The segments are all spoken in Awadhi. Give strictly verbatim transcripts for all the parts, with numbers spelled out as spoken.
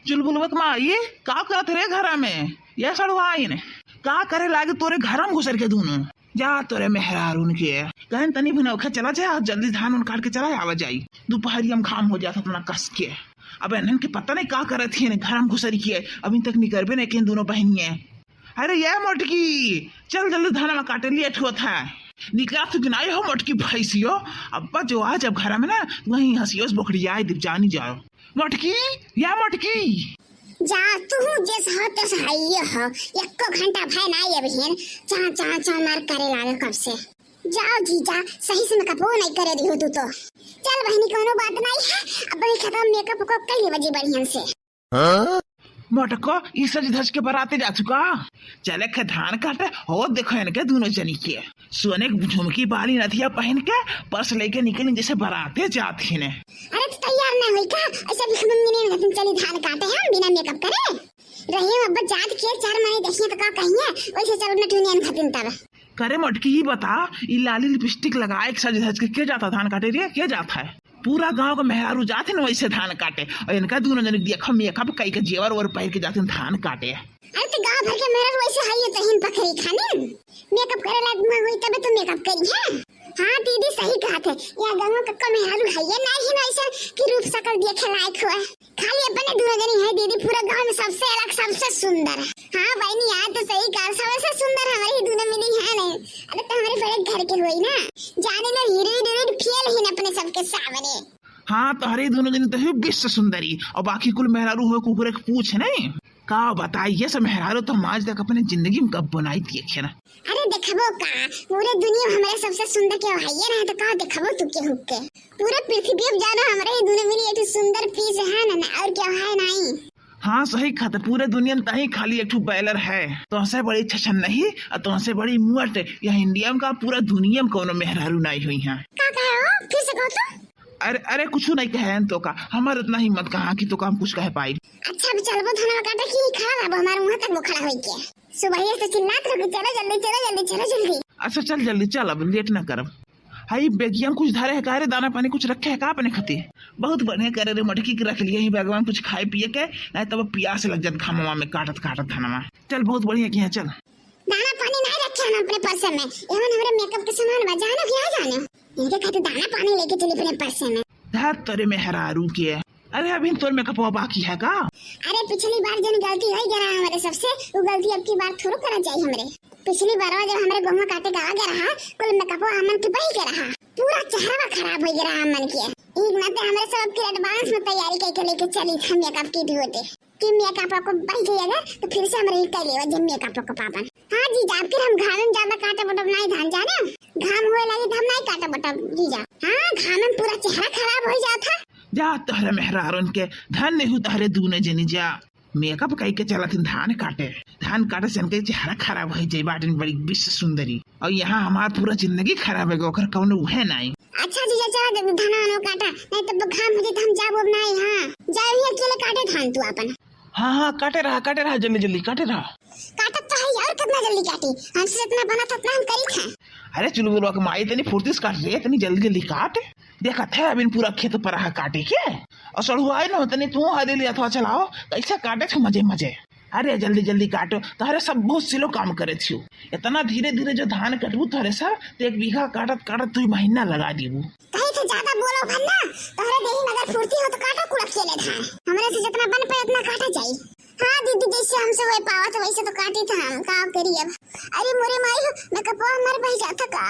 चुलबुलवा के माई, का करत रे घरा में? ये सड़ुआइन, का करे लागे तोरे घरा में घुसर के दूनो? जा तोरे मेहरारून के। कहन तनी भी नौखे चला जा, जल्दी धान उन काट के चला आवा जाई। दुपहरिया में घाम हो जात अपना कस के। अब इन्हन के पता नहीं का करत हियन घरा में घुसर के, अभी तक निकरबे नहीं किन दूनो बहिनिये। अरे ये मोटकी, चल जल्दी धानवा काटे, लेट होत है। निकला तू कि नाई हो मोटकी भैंसियो? अब्बा जो आ जब घरा में ना, वहीं हंसियो से बोकड़ियाई दिप जानी जाओ। मोटकी, या मोटकी। जा, तू जेस हो तेस हइये हो। एको घंटा भय नाई अबहिन। चा, चा, चा मार करे लागे कब से। जाओ जीजा, सही से मेकअपो नाई करे दिहो तू तो। चल बहिनी, कोनो बात नाई है, अब भी खत्म मेकअप को कई बजे बढ़िया से। मोटको, ई सज धज के बराते जा चुका। चले खे धान काटे, हो देखो इनके दूनो जनी के। सोने के झुमकी बाली नथिया पहन के पर्स लेके निकली जैसे बराते जात ही ने। अरे तो तैयार ना होई का? ऐसा भी हम मिने ना तुम चली धान काटे हम बिना मेकअप करे। रही हम अब जात के चार महीने देखिए तो का कहिए, वैसे चलो ना टूनियन खतिन तब। करे मोटकी ही बता, ई लाली लिपस्टिक लगाए के सज धज के, के जाता धान काटे रे, के जाता है? पूरा गांव के मेहरारू जात है ना वैसे धान काटे, और इनका दूनो जने देखो मेकअप कई के जेवर ओवर पहन के जात है धान काटे। अरे तो गांव भर के मेहरारू वैसे है ये तहिन पकड़ी खाने। मेकअप करे लायक मुंह होई तबे तो मेकअप करी है। हाँ दीदी सही कहत है, या गांव के को मेहरारू है ये नहीं है ना ऐसा कि रूप शकल देखे लायक हुआ। खाली अपने दूनो जनी है दीदी, पूरा गांव में सबसे अलग, सबसे सुंदर। हाँ बहनी, यार तो सही कहा, सबसे सुंदर हमारी ही दूनो मिली है नहीं। अरे तो हमारे बड़े घर के हुई ना, जाने लो हीरोइन हीरोइन फेल ही ना अपने सबके सामने। हाँ, तोहरे दूनो जनी तो ही विश्व सुंदरी, और बाकी कुल मेहरारू हुए कुकुरे के पूछ नहीं। का बताई, ये सब मेहरारू तो हम आज तक अपने जिंदगी में कब बनाई देखे ना। अरे देखबो का, पूरे दुनिया में हमारे सबसे सुंदर के भाई है ना, तो का देखबो तू के हुक के? पूरे पृथ्वी पे जानो हमारे ही दूनो मिली एक ठो सुंदर पीस है ना, ना और क्या है नहीं। हाँ सही कहत, पूरे दुनिया में तही खाली एक ठो बैलर है। तोहसे बड़ी छछन नहीं और तोहसे बड़ी मुअट यह इंडिया में का पूरा दुनिया में कोनो मेहरारू नहीं हुई है। का कहे हो? फिर से कहो तो। अरे अरे, कुछ नहीं कहे तो का, हमार इतना हिम्मत कहाँ कि तो का हम कुछ कह पाई। अच्छा, अभी चलबो धनवा काटे कि खड़ा रहबो हमारे मुंह तक वो खड़ा होई के? सुबह से चिल्लात रहो कि चलो जल्दी, चलो जल्दी, चलो जल्दी। अच्छा चल जल्दी चल, अब लेट ना करब। हाई बेगिया में कुछ धरे है का रे, दाना पानी कुछ रखे है का अपने खातिर? बहुत बढ़िया करे रे मटकी के रख लिए ही बैगवा में कुछ खाए पिए के, नहीं तब पियास लग जात घामवा में काटत काटत धनवा। चल बहुत बढ़िया किया, चल। दाना पानी नहीं रखे हम अपने पर्स में, एवन हमरे मेकअप के सामान बा, जानो कि ना जानो? इनके खातिर दाना पानी लेके चली अपने पर्स में। धर तोरे मेहरारू के। अरे अभी तोर मेकअप बाकी है का? अरे पिछली बार जन गलती हो गया हमारे सबसे, वो गलती अब की बार थोड़ो करा जाए हमरे। पिछली बार जब हमरे गोहूं काटे का आ गया रहा, कुल मेकअप हमन के बही गया रहा, पूरा चेहरा खराब हो गया रहा हमन के। एक नाते हमरे सब अब की एडवांस में तैयारी करके लेके चली हम मेकअप किट होते। कि मेकअप को बह जाई अगर, तो फिर से हमरे ही कर लेवा जे मेकअप को पापन। हाँ जीजा, अब फिर हम घाम में ज्यादा काटे बटब नहीं धान जाने, घाम होए लगी तो हम नहीं काटे बटब जीजा। हाँ, घाम में पूरा चेहरा खराब हो जाता। जा तोहरे मेहरारून के, धन्य हूँ तोहरे दूने जनी जा। मेकअप कई के चलत हन धान काटे, धान काटे से इनके चेहरा खराब हो जाई, बाटिन बड़ी विश्व सुंदरी, और यहाँ हमार पूरा जिंदगी खराब है, ओकर कौनो उहे नहीं। अच्छा जीजा, चला दे, धान आनो काटा, नहीं तो घाम हो जाए तो हम जाबो अब ना यहाँ। जा, ये अकेले काटे धान तू अपन। हाँ, हाँ, काटे रहा, काटे रहा, जल्दी, जल्दी, काटे रहा। काटत तो है और कितना जल्दी काटी, हमसे जितना बना था उतना हम करी था। अरे चुलबुलवा के माई, इतनी फुर्ती से काट रही है, इतनी जल्दी, जल्दी काट। देखत है, अभी पूरा खेत पर रहा काटे के। और सड़ुआई न हो, तनी तू हरी ले अथवा चलाओ, कैसे काटे छो मजे, मजे। अरे जल्दी जल्दी काटो, तोहरे सब बहुत स्लो काम करे छियो। इतना धीरे धीरे जो धान कटबू तोहरे सब, तो एक बीघा काटत काटत तू महीना लगा दीबू। कहीं थे ज्यादा बोलो भन्ना, तोहरे देही में अगर फुर्ती हो तो काटो कुल अकेले धान। हमरे से जितना बन पे उतना काटा जाई। हाँ दीदी, जैसे हमसे हो पावत वैसे तो काटी था हम, का करी अब। अरे मोरे माई हो, मेकअपवा हमार बह जाता का?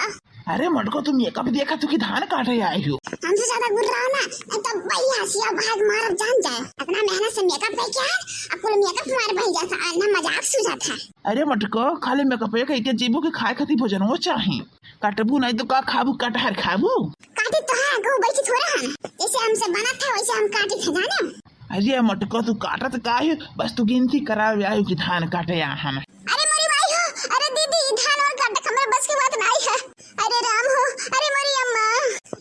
अरे मटको, तुम मेकअप देखा तू कि धान काटे आई हो? हमसे ज्यादा गुर्राओ ना, नहीं तो वही हंसिया भाग मारब जान जाए। इतना मेहनत से मेकअप करके आए, अब कुल मेकअप हमारे बह जाता, ना मजाक सूझा था। अरे मटको, खाली मेकअप एक एक जीबू के खाए खातिर भोजन वो चाही। काटबू नहीं तो का खाबू, कटहर खाबू? काटी तो है, गहूं बैठी थोड़ा है, जैसे हमसे बनत है वैसे हम काटी खजाने। अरे मटको, तू काटत का है? बस तू गिनती करावे आयु कि धान काटे आ हम। अरे मोरी माई हो, अरे दीदी, ई धान वान काटे हमरे बस के बात नाई है। अरे राम हो, अरे मोरी अम्मा,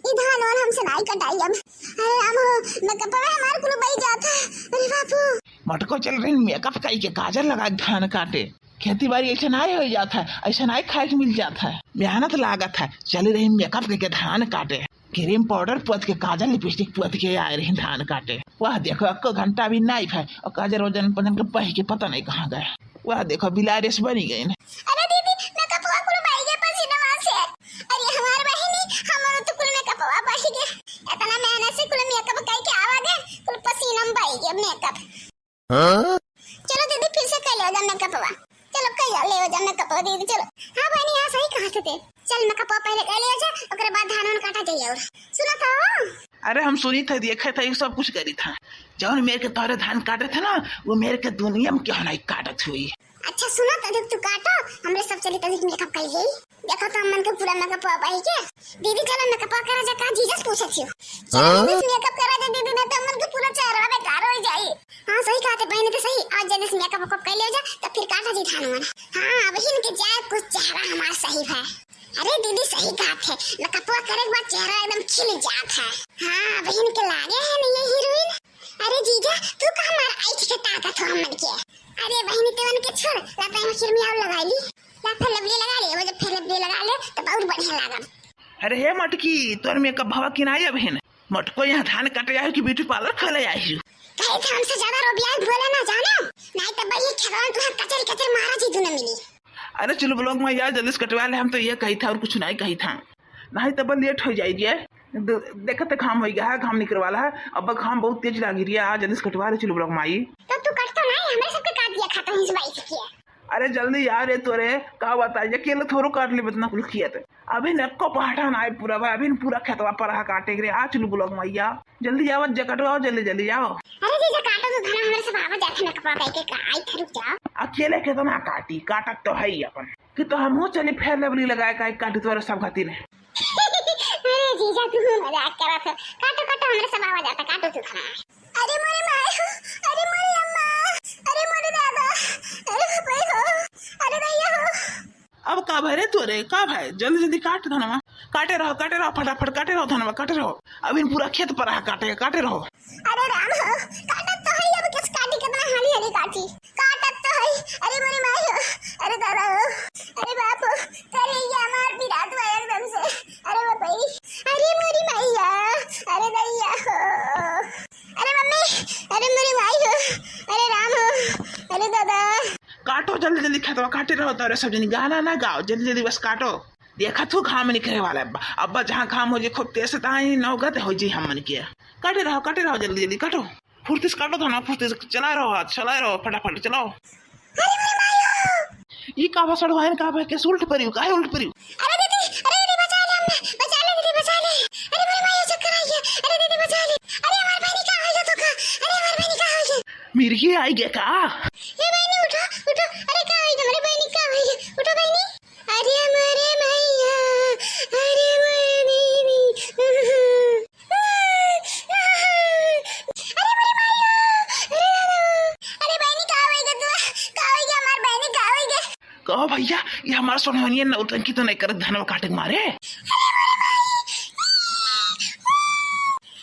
ई धान वान हमसे नाई कटाई अब। अरे राम हो, मेकअप में हमार कुल बही जात है। अरे बापू। मटको चल रही मेकअप काई के काजर लगा के धान काटे। खेती बाड़ी ऐसे नाई हो जात है, ऐसे नाई खाए के मिल जात है। मेहनत लागत है, चली रही मेकअप के धान काटे। क्रीम पाउडर पोत के, काजल लिपस्टिक पोत के आए रही धान काटे। वह देखो, अक्को घंटा भी नाई भए और काजल वजन पजन के बह के पता नहीं कहाँ गए। वह देखो, बिलारेस बनी गई। अरे दीदी, मेकअपवा कुल बह गया पसीनवा से। अरे हमार बहिनी, हमारो तो कुल मेकअपवा बह गया। इतना मेहनत से कुल मेकअप करके आवा गए, कुल पसीना में बह गया मेकअप। हाँ? चलो दीदी, फिर से कर ले जा मेकअपवा। चलो कर ले जा मेकअपवा दीदी, चलो। हाँ बहिनी, हाँ सही कहा थे। चल मेकअपवा पहले कर ले जा, ओकरे बाद धान वान काटा जाइए। और सुना था? अरे हम सुनी थे, देखे थे, ये सब कुछ करी था। जौन मेरे के तोरे धान काटे थे ना, वो मेरे के दुनिया में क्यों नहीं काटत हुई। अच्छा सुनो तो, जब तू काटो, हमरे सब चली तनिक मेकअप कर गई। देखो तो हमन के पूरा मेकअप हुआ पाई के। दीदी चलो मेकअप करा जा, का जीजा से पूछत हियो। चलो हाँ? दीदी मेकअप करा जा दीदी, नहीं तो हमन के पूरा चेहरा बेकार हो जाई। हाँ सही कहा थे बहनी तो सही, आज जल्दी से मेकअप वेकअप कर ले जा, तब फिर काटा जी धान वान। हाँ बहन के जाए कुछ चेहरा हमार सही है। अरे दीदी सही कहा थे, मेकअप करे के बाद चेहरा एकदम खिल जात है। हाँ बहन के लागे है नहीं ये हीरोइन। अरे जीजा, तू का हमार आँख के ताकत हो हमन के? अरे बहिनी, तेवन के छोड़, ला तई मखिर में और लगाई ली। ला फेयर लवली लगा ले, वो जब फेयर लवली लगा ले, तब और बढ़िया लागब। अरे हे मटकी, तोर मेकअप भवा कि नाई अबहिन? मटको यहाँ धान काटे आयो कि ब्यूटी पार्लर खोले आयो? कहे थे हमसे ज्यादा रोबियाई बोले ना जानो, नाई तब ये खेतवन तुहार कचरी कचरी मारा जी दुनो मिली। अरे चलो ब्लॉग में यार, जल्दी से कटवा ले, हम तो ये कही था और कुछ नहीं कही था। नहीं तब लेट हो जाई रे। द-, देखत घाम होइ गया है, घाम निकरे वाला है। अब घाम बहुत तेज लागी रही है, आज जल्दी से कटवा ले, चलो ब्लॉग माई। तो तू कट तो नहीं, हमरे सबके काट दिया खाता हूँ इस बाइक के। अरे जल्दी यार, ये तोरे का बताई, अकेले थोड़ो काट ले इतना कुल खेत। अभी न को पहाटा ना आए पूरा भाई, अभी न पूरा खेतवा पर रहा काटे के रे। आ चलो ब्लॉग माई, आ जल्दी आओ, जे कटवाओ, जल्दी जल्दी आओ। अरे जीजा काटो तो धना, हमरे सब आवा जाते ना कपड़ा कह के का आई थे, रुक जाओ। अकेले कितना काटी, काटत तो है ही अपन। कि तो हमहू चली फेयर लवली लगाए का एक काटी तोरे सब खातिर। अरे जीजा तू मजाक करत हो। काटो काटो, हमरे सब आवा जाता, काटो तू खाना। अरे मोरे माय हो, अरे मोरे अम्मा, अरे मोरे दादा, अरे बापा हो, अरे दैया हो। अब का भय रे तोरे, का भय? जल्दी जल्दी काट धनवा, काटे रहो, काटे रहो, फटाफट काटे रहो धनवा, काटे रहो। अभी पूरा खेत पर रहा काटे, काटे रहो। अरे राम हो, काटत तो है, अब किस काटी, कितना हाली हाली काटी, काटत तो है। अरे मोरे माई हो, अरे दादा हो, अरे बाप हो, करे ये हमार पिरात हुआ एकदम से। अरे बाप रे, अरे मोरी मैया, अरे दैया हो, अरे मम्मी, अरे मोरी माई हो, अरे राम हो, अरे दादा। काटो जल्दी जल्दी खेतवा, काटे रहो तोरे सब जनी, गाना ना गाओ, जल्दी जल्दी बस काटो। देखा तू घाम निकरे वाला है। अब्बा, अब्बा जहाँ घाम हो जाए खूब तेज से, तहाँ ही नौगत हो जाए हमन के। काटे रहो, काटे रहो, जल्दी जल्दी काटो। फुर्ती से काटो धनवा, फुर्ती से चला रहो हाथ, चला रहो फटाफट, चलाओ। अरे मेरे माई हो। ई का बा सड़वाइन, का बा, कैसे उल्ट परी, काहे उल्ट परी? अरे दीदी, अरे दीदी, बचा ले हमें, बचा ले दीदी, बचा ले। अरे मेरे माई हो, चक्कर आई है। अरे दीदी बचा ले। अरे हमार बहनी का होइगा तो का? अरे हमार बहनी का होइगा? मिर्गी आई गया का? ए बहनी उठो, उठो। अरे का होइगा? अरे बहनी का होइगा? उठो बहनी। अरे मोरे मैया, अरे मोरे दीदी। अरे मोरे माई हो, अरे दादा। अरे बहनी का होइगा तू? का होइगा हमार बहनी, का होइगा? कहो भैया, ये हमार सोनहनिया नौटंकी तो नहीं करत धनवा काटे के मारे? अरे मोरे माई।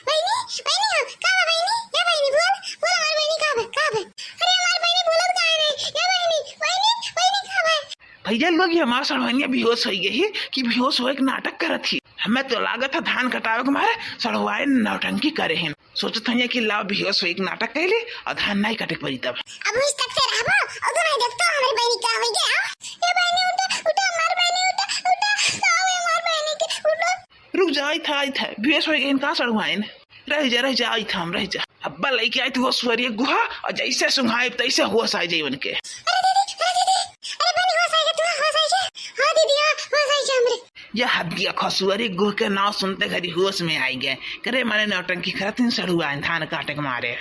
बहनी, बहनी हो, का बा बहनी? ए बहनी बोल, बोल हमार बहनी का बा, का बा? अरे हमार बहनी बोलत काहे नहीं? ए बहनी, बहनी, बहनी का बा? भैया लोग, ये हमार सड़वनिया बेहोश होइ गई है कि बेहोश होए के नाटक करत ही। हमें तो लागत है धान कटावे के मारे सड़वाए नौटंकी करे हैं। सोचत हइया कि लाओ बेहोश होए के नाटक कैले और धान नहीं कटे के पड़ी तब। अब उस तक से रहबो और तू नहीं देखतो हमारी बहनी का होइ गया। ए बहनी उठा, उठा हमार बहनी उठा, उठा, का हुए हमार बहनी के, उठा। रुक जा, आई था, आई था, बेहोश होइ गई इनका सड़वाइन। रह जा, रह जा, आई था हम, रह जा। अब्बा लइके आई तू सुअरिया गुहा और जैसे सुंघाई तैसे होश आ जाई उनके। अरे दीदी, अरे दीदी, अरे बहनी होश आ गया, तू होश आ गया? हाँ दीदी, हाँ, होश आ गया हमरे। यह हदिया खसुअरी गुह के नाव सुनते घरी होश में आई गए। करे मारे नौटंकी करत इन सड़ुआ धान काटे के मारे।